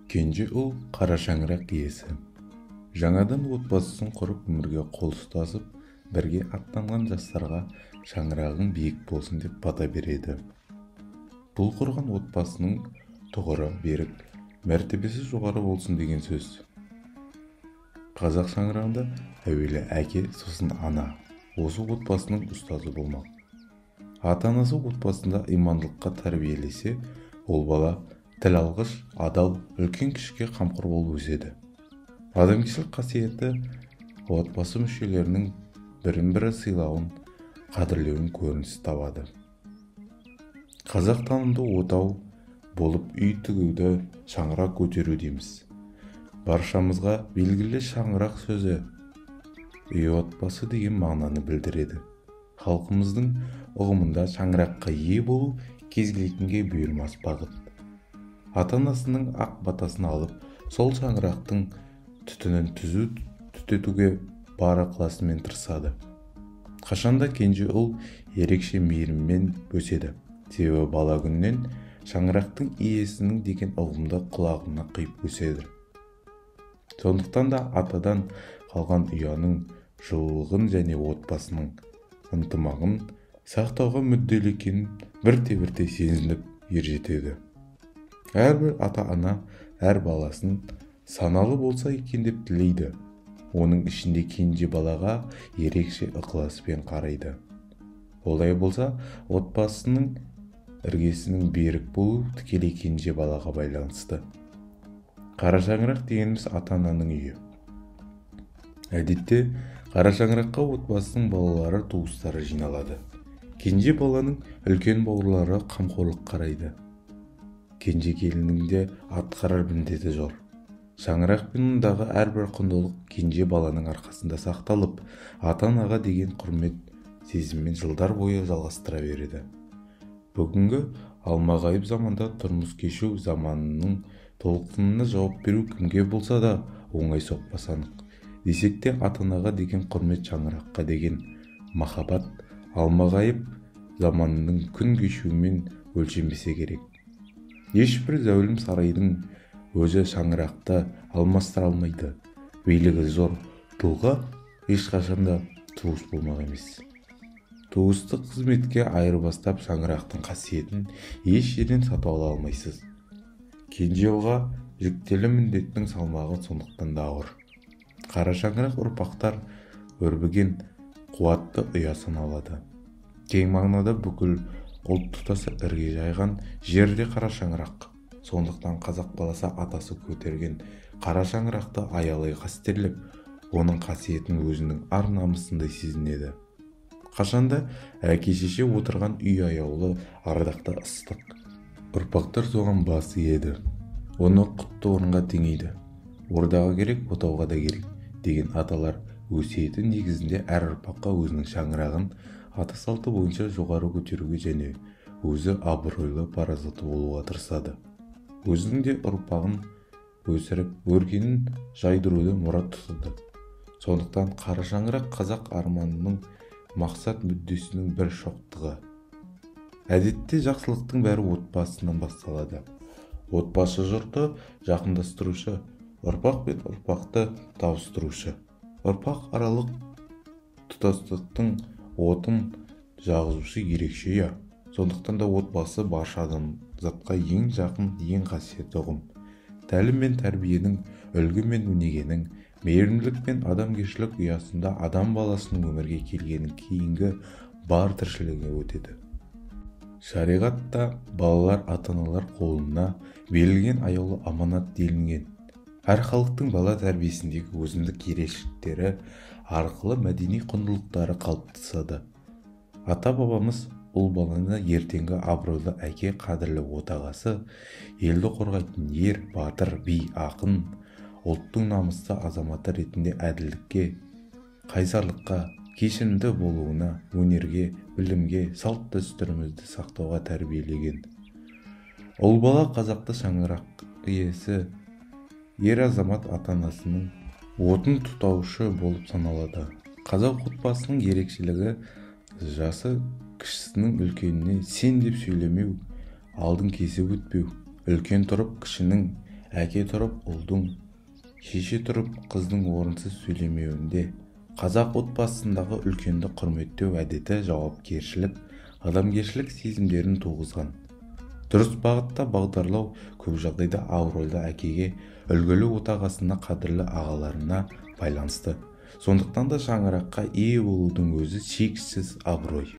Кенже ұл қара шаңырақ иесі. Жаңадан отбасын құрып, өмірге қол ұстасып, бірге аттанған жастарға шаңырағың биік болсын деп бата береді. Бұл құрған отбасының тұғыры берік, мәртебесі жоғары болсын деген сөз. Қазақ шаңырағында әуелі әке, сосын ана, осы отбасының ұстазы болмақ. Ата-анасы отбасында имандылыққа тәрбиелесе, ол бала тіл алғыш, адал, үлкен кішіге қамқор болып өседі. Адамгершілік қасиеті отбасы мүшелерінің бірін-бірі сыйлауын, қадірлеуін көрініс табады. Қазақ танымды отау болып үй тігуді шаңырақ көтеру дейміз. Баршамызға белгілі шаңырақ сөзі үй, отбасы деген мағынаны білдіреді. Халқымыздың ұғымында шаңыраққа ие болу кез келгенге бұйырмас бағыт. Ата-анасының ақ батасын алып, сол шаңырақтың түтінін түзу түтетуге бар ықыласымен тырысады. Қашанда кенже ұл ерекше мейіріммен өседі. Себебі бала күннен шаңырақтың иесінің деген ұғымды құлағына құйып өседі. Сондықтан да атадан қалған ұяның жылылығын және отбасының ынтымағын сақтауға мүдделі екенін бірте-бірте сезініп ержетеді. Әрбір ата-ана әр баласын саналы болса екен деп тілейді. Оның ішінде кенже балаға ерекше ықыласпен қарайды. Олай болса, отбасының іргесінің берік болуы тікелей кенже балаға байланысты. Қара шаңырақ дегеніміз ата-ананың үйі. Әдетте қара шаңыраққа отбасының балалары, туыстары жиналады. Кенже баланың үлкен бауырлары қамқорлық қарайды. Кенже келіннің де атқарар міндеті зор. Шаңырақ пен ондағы әрбір құндылық кенже баланың арқасында сақталып, ата-анаға деген құрмет сезіммен жылдар бойы жалғастыра береді. Бүгінгі алмағайып заманда тұрмыс кешу заманының толқынына жауап беру кімге болса да оңай соқпас анық. Десек те ата-анаға деген құрмет, шаңыраққа деген махаббат алмағайып заманының күн кешуімен өлшенбесе керек. Ешбір зәулім сарайдың өзі шаңырақты алмастыра алмайды. Билігі зор тұлға ешқашан да туыс болмақ емес. Туыстық қызметке айырбастап шаңырақтың қасиетін еш жерден сатып ала алмайсыз. Кенже ұлға жүктелі міндеттің салмағы сондықтан да ауыр. Қара шаңырақ ұрпақтар өрбіген қуатты ұя саналады. Кең мағынада бүкіл ұлт тұтасы ірге жайған жерде қара шаңырақ. Сондықтан қазақ баласы атасы көтерген қара шаңырақты аялай қастерлеп, оның қасиетін өзінің ар намысындай сезінеді. Қашанда әке-шеше отырған үй аяулы, ардақты, ыстық. Ұрпақтар соған бас иеді. Оны құтты орынға теңейді. Ордаға керек, отауға да керек деген аталар өсиеті негізінде әр ұрпаққа өзінің шаңырағын ата салты бойынша жоғары көтеруге және өзі абыройлы парасатты болуға тырысады. Өзінің де ұрпағын өсіріп, өркенін жайдыруды мұрат тұтады. Сондықтан қара шаңырақ қазақ арманының мақсат мүддесінің бір шоқтығы. Әдетте жақсылықтың бәрі отбасынан басталады. Отбасы жұртты жақындастырушы, ұрпақ пен ұрпақты табыстырушы, ұрпақ аралық тұтастықтың отын жағызушы ерекше ұя. Сондықтан да отбасы барша адамзатқа ең жақын, ең қасиетті ұғым. Тәлім мен тәрбиенің, үлгі мен өнегенің, мейірімділік пен адамгершілік ұясында адам баласының өмірге келгенін кейінгі бар тіршілігі өтеді. Шариғатта балалар ата-аналар қолына берілген аяулы аманат делінген. Әр халықтың бала тәрбиесіндегі өзіндік ерекшеліктері арқылы мәдени құндылықтары қалыптасады. Ата-бабамыз ұл баланы ертеңгі абыройлы әке, қадірлі отағасы, елді қорғайтын ер, батыр, би, ақын, ұлттың намысты азаматы ретінде әділдікке, қайсарлыққа, кешірімді болуына, өнерге, білімге, салт-дәстүрімізді сақтауға тәрбиелеген. Ұл бала қазақты шаңырақ иесі, ер азамат, ата-анасының отын тұтаушы болып саналады. Қазақ отбасының ерекшелігі жасы кішісінің үлкеніне сен деп сөйлемеу, алдын кесіп өтпеу, үлкен тұрып кішінің Әке тұрып ұлдың, шеше тұрып қыздың орынсыз сөйлемеуінде. Қазақ отбасындағы үлкенді құрметтеу әдеті жауапкершілік, адамгершілік сезімдерін туғызған. Дұрыс бағытта бағдарлау көп жағдайда абыройлы әкеге, үлгілі отағасына, қадірлі ағаларына байланысты. Сондықтан да шаңыраққа ие болудың өзі шексіз абырой.